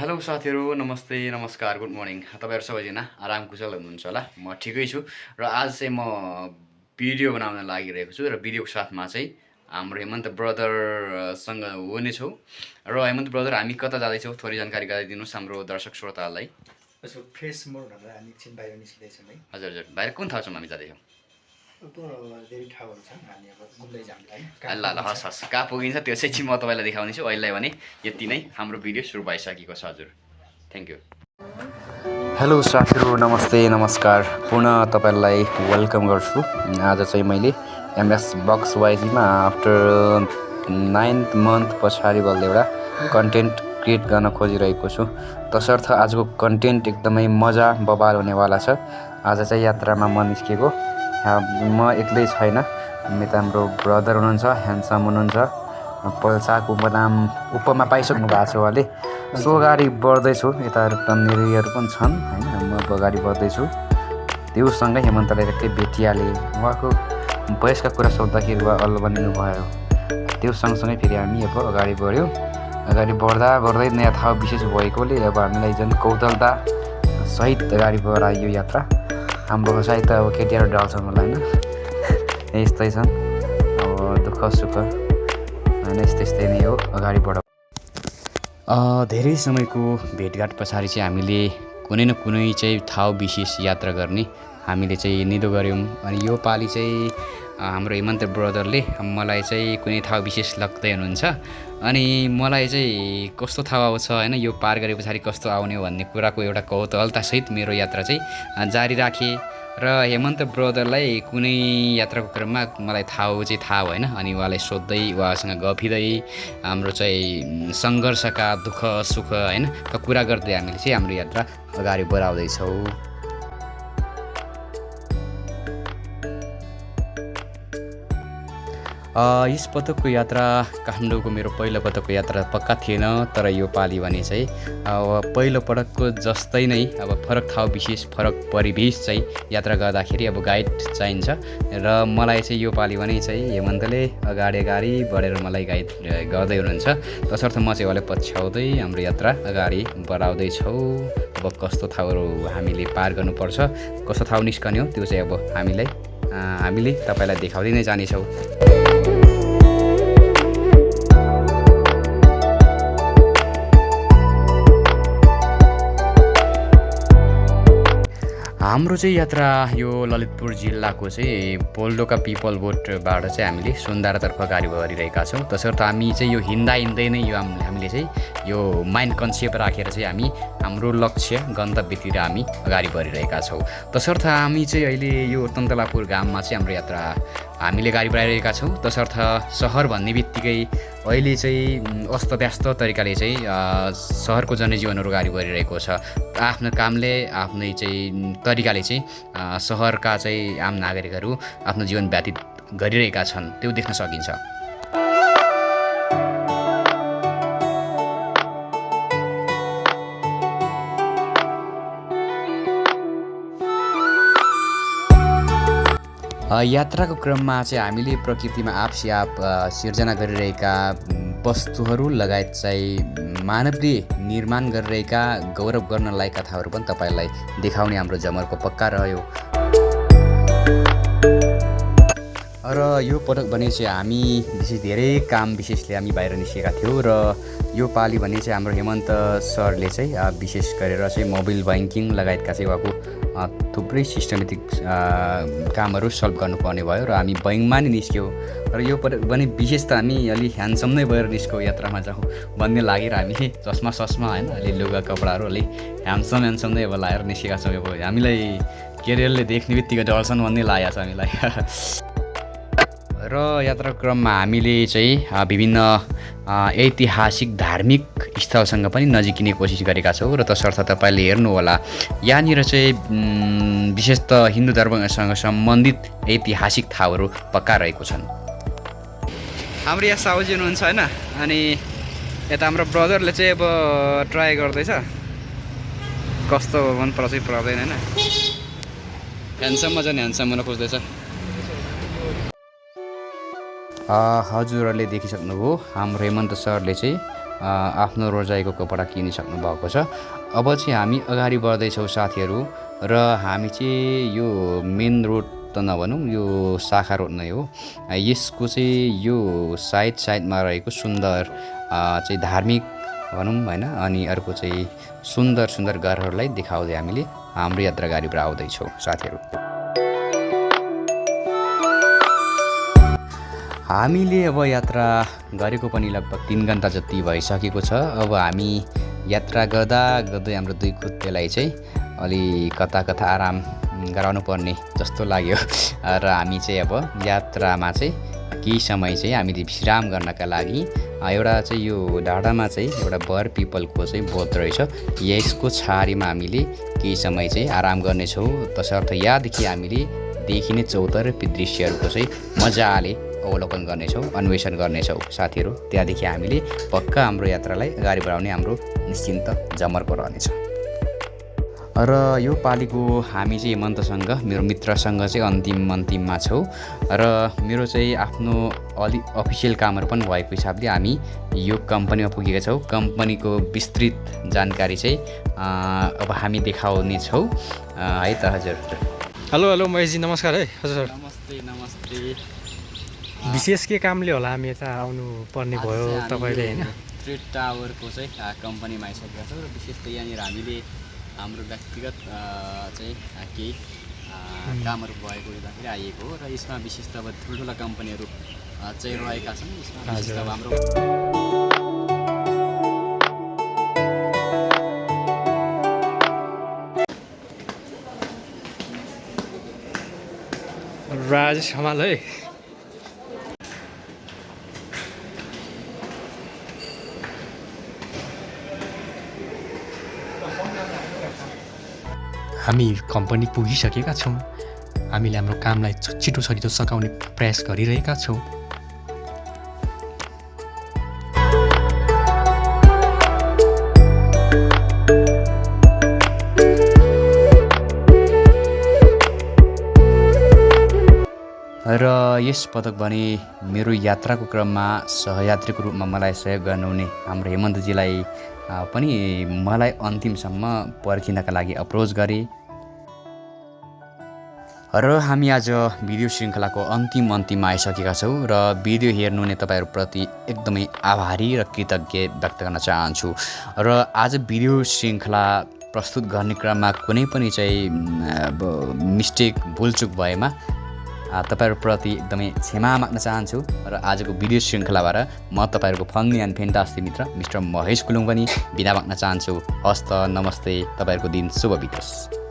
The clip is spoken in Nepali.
हेलो साथीहरू नमस्ते नमस्कार गुड मर्निङ तपाईँहरू सबैजना आराम कुशल हुनुहुन्छ होला म ठिकै छु र आज चाहिँ म भिडियो बनाउन लागिरहेको छु र भिडियोको साथमा चाहिँ हाम्रो हेमन्त ब्रदरसँग हुनेछौँ र हेमन्त ब्रदर हामी कता जाँदैछौँ थोरै जानकारी गराइदिनुहोस् हाम्रो दर्शक श्रोताहरूलाई। यसो फ्रेस मोड भनेर हामी एकछिन बाहिर निस्किँदैछौँ है। हजुर हजुर बाहिर कुन ठाउँसम्म हामी जाँदैछौँ? अब धेरै ठाउँहरू छन् हामी अब घुम्दै जान्छ है। ल ल हस् हस् कहाँ पुगिन्छ त्यो चाहिँ म तपाईँलाई देखाउनेछु। अहिलेलाई भने यति नै हाम्रो भिडियो सुरु भइसकेको छ। हजुर थ्याङ्क यू। हेलो साथीहरू नमस्ते नमस्कार पुनः तपाईँलाई वेलकम गर्छु। आज चाहिँ मैले एमएस बक्स वाइजीमा आफ्टर 9th मन्थ पछाडि बल्दा एउटा कन्टेन्ट क्रिएट गर्न खोजिरहेको छु। तसर्थ आजको कन्टेन्ट एकदमै मजा बबाल हुनेवाला छ। आज चाहिँ यात्रामा म निस्केको म एक्लै छैन, यता हाम्रो ब्रदर हुनुहुन्छ, ह्यान्डसम हुनुहुन्छ, पल्साको उपमा पाइसक्नु भएको छ उहाँले। सो अगाडि बढ्दैछु, यता टन्नेरीहरू पनि छन् होइन, म अगाडि बढ्दैछु। त्योसँगै हेमन्तलाई एक्कै भेटिहालेँ। उहाँको वयसका कुरा सोद्धाखेरि उहाँ अल्ल बनिनु भयो। त्यो सँगसँगै फेरि हामी अब अगाडि बढ्यौँ। अगाडि बढ्दा बढ्दै नयाँ ठाउँ विशेष भएकोले अब हामीलाई झन् कौतलता सहित अगाडि बढाइयो यात्रा। हाम्रो सायद अब केटीहरू ढल्छ मलाई होइन, यस्तै छन् अब दुःख सुख होइन, यस्तै नै हो। अगाडि बढाउँ। धेरै समयको भेटघाट पछाडि चाहिँ हामीले कुनै न कुनै चाहिँ ठाउँ विशेष यात्रा गर्ने हामीले चाहिँ निधो गऱ्यौँ। अनि यो पालि चाहिँ हाम्रो हेमन्त ब्रदरले मलाई चाहिँ कुनै ठाउँ विशेष लग्दै हुनुहुन्छ। अनि मलाई चाहिँ कस्तो ठाउँ आउँछ होइन, यो पार गरे पछाडि कस्तो आउने हो भन्ने कुराको एउटा कौतूहलतासहित मेरो यात्रा चाहिँ जारी राखेँ। र हेमन्त ब्रदरलाई कुनै यात्राको क्रममा मलाई थाहा भएन। अनि उहाँलाई सोध्दै उहाँसँग गफिँदै हाम्रो चाहिँ सङ्घर्षका दुःख सुख होइन कुरा गर्दै हामीले चाहिँ हाम्रो यात्रा अगाडि बढाउँदैछौँ। यस पटकको यात्रा काठमाडौँको मेरो पहिलो पटकको यात्रा पक्का थिएन, तर यो पालि भने चाहिँ अब पहिलो पटकको जस्तै नै अब फरक ठाउँ विशेष फरक परिवेश चाहिँ यात्रा गर्दाखेरि अब गाइड चाहिन्छ। र मलाई चाहिँ यो पालि भने चाहिँ हेमन्तले अगाडि बढेर मलाई गाइड गर्दै हुनुहुन्छ। तसर्थ म चाहिँ उहाँलाई पछ्याउँदै हाम्रो यात्रा अगाडि बढाउँदैछौँ। अब कस्तो ठाउँहरू हामीले पार गर्नुपर्छ, कस्तो ठाउँ निस्कने हो, त्यो चाहिँ अब हामीले तपाईँलाई देखाउँदै नै जानेछौँ। हाम्रो चाहिँ यात्रा यो ललितपुर जिल्लाको चाहिँ पोल्डोका पिपल बोटबाट चाहिँ हामीले सुन्दारातर्फ अगाडि बढिरहेका छौँ। तसर्थ हामी चाहिँ यो हिँड्दै नै यो हामीले चाहिँ यो माइन्ड कन्सेप्ट राखेर चाहिँ हामी हाम्रो लक्ष्य गन्तव्यतिर हामी अगाडि बढिरहेका छौँ। तसर्थ हामी चाहिँ अहिले यो तन्तलापुर गाममा चाहिँ हाम्रो यात्रा हामीले अगाडि बढाइरहेका छौँ। तसर्थ सहर भन्ने बित्तिकै अहिले चाहिँ अस्तव्यस्त तरिकाले चाहिँ सहरको जनजीवनहरू अगाडि बढिरहेको छ। आफ्नो कामले आफ्नै चाहिँ तरिकाले चाहिँ सहरका चाहिँ आम नागरिकहरू आफ्नो जीवन व्यतीत गरिरहेका छन्, त्यो देख्न सकिन्छ। यात्राको क्रममा चाहिँ हामीले प्रकृतिमा आपसी आप सिर्जना गरिरहेका वस्तुहरू लगायत चाहिँ मानवले निर्माण गरिरहेका गौरव गर्न लायकका ठाउँहरू पनि तपाईँलाई देखाउने हाम्रो जमर्को पक्का रह्यो। र यो पटक भने चाहिँ हामी विशेष धेरै काम विशेषले हामी बाहिर निस्केका थियौँ। र यो पालि भने चाहिँ हाम्रो हेमन्त सरले चाहिँ विशेष गरेर चाहिँ मोबाइल ब्याङ्किङ लगायतका चाहिँ उहाँको थुप्रै सिस्टमेटिक कामहरू सल्भ गर्नुपर्ने भयो र हामी बैङ्कमा नै निस्क्यौँ। र यो पटक भने विशेष त हामी अलि ह्यान्डसम नै भएर निस्क्यौँ यात्रामा जाउँ भन्ने लागेर हामी चस्मा होइन अलि लुगा कपडाहरू अलि ह्यान्डसम नै अब लाएर निस्केका छौँ। अब हामीलाई केरियरले देख्ने बित्तिकै डल्छन् भन्ने लागेको छ हामीलाई। र यात्रा क्रममा हामीले चाहिँ विभिन्न ऐतिहासिक धार्मिक स्थलसँग पनि नजिकिने कोसिस गरेका छौँ। र तसर्थ तपाईँले हेर्नुहोला यहाँनिर चाहिँ विशेष त हिन्दू धर्मसँग सम्बन्धित ऐतिहासिक ठाउँहरू पक्का रहेको छन्। हाम्रो यहाँ साउजी हुनुहुन्छ होइन, अनि यता हाम्रो ब्रदरले चाहिँ अब ट्राई गर्दैछ कस्तो मन पर्छ पर्दैन होइन, ह्यान्डसममा झन् ह्यान्डसम हुन खोज्दैछ। हजुरहरूले देखिसक्नुभयो हाम्रो हेमन्त सरले चाहिँ आफ्नो रोजाइको कपडा किनिसक्नु भएको छ। अब चाहिँ हामी अगाडि बढ्दैछौँ साथीहरू र हामी चाहिँ यो मेन रोड त नभनौँ, यो शाखा रोड नै हो। यसको चाहिँ यो साइडमा रहेको सुन्दर चाहिँ धार्मिक भनौँ होइन, अनि अर्को चाहिँ सुन्दर सुन्दर घरहरूलाई देखाउँदै हामीले हाम्रो यात्रा गाडीबाट आउँदैछौँ साथीहरू। हामीले अब यात्रा गरेको पनि लगभग 3 घन्टा जति भइसकेको छ। अब हामी यात्रा गर्दा गर्दै हाम्रो दुई खुट्टेलाई चाहिँ अलि कता कता आराम गराउनु पर्ने जस्तो लाग्यो र हामी चाहिँ अब यात्रामा चाहिँ केही समय चाहिँ हामीले विश्राम गर्नका लागि एउटा चाहिँ यो डाँडामा चाहिँ एउटा बर पिपलको चाहिँ बोट रहेछ, यसको छारीमा हामीले केही समय चाहिँ आराम गर्नेछौँ। तसर्थ यहाँदेखि हामीले देखिने चौतर्फी दृश्यहरूको चाहिँ मजाले अवलोकन गर्नेछौँ, अन्वेषण गर्नेछौँ साथीहरू। त्यहाँदेखि हामीले पक्का हाम्रो यात्रालाई अगाडि बढाउने हाम्रो निश्चिन्त जमर्को रहनेछ। र यो पालिको हामी चाहिँ हेमन्तसँग, मेरो मित्रसँग चाहिँ अन्तिममा छौँ र मेरो चाहिँ आफ्नो अफिसियल कामहरू पनि भएको हिसाबले हामी यो कम्पनीमा पुगेका छौँ। कम्पनीको विस्तृत जानकारी चाहिँ अब हामी देखाउने छौँ है त हजुर। हेलो महेशजी, नमस्कार है हजुर। नमस्ते। विशेष के कामले होला हामी यता आउनु पर्ने भयो तपाईँले होइन? ट्रेड टावरको चाहिँ कम्पनीमा आइसकेका छौँ र विशेष त यहाँनिर हामीले हाम्रो व्यक्तिगत चाहिँ केही कामहरू भएको हुँदाखेरि आइएको हो र यसमा विशेष त अब ठुल्ठुला कम्पनीहरू चाहिँ रहेका छन्। यसमा विशेष त हाम्रो राजेश हमाल है। हामी कम्पनी पुगिसकेका छौँ। हामीले हाम्रो कामलाई छिटो छिटो सकाउने प्रयास गरिरहेका छौँ। र यस पटक भने मेरो यात्राको क्रममा सहयात्रीको रूपमा मलाई सहयोग गर्नुहुने हाम्रो हेमन्तजीलाई पनि मलाई अन्तिमसम्म पर्खिनका लागि अप्रोच गरे र हामी आज भिडियो श्रृङ्खलाको अन्तिममा आइसकेका छौँ र भिडियो हेर्नुहुने तपाईँहरूप्रति एकदमै आभारी र कृतज्ञ व्यक्त गर्न चाहन्छु। र आज भिडियो श्रृङ्खला प्रस्तुत गर्ने क्रममा कुनै पनि चाहिँ मिस्टेक भुलचुक भएमा तपाईँहरूप्रति एकदमै क्षमा माग्न चाहन्छु र आजको भिडियो श्रृङ्खलाबाट म तपाईँहरूको फन्नी एन्ड फेन्टास्टिक मित्र मिस्टर महेश कुलुङ पनि बिदा माग्न चाहन्छु। हस्त नमस्ते, तपाईँहरूको दिन शुभ बितोस्।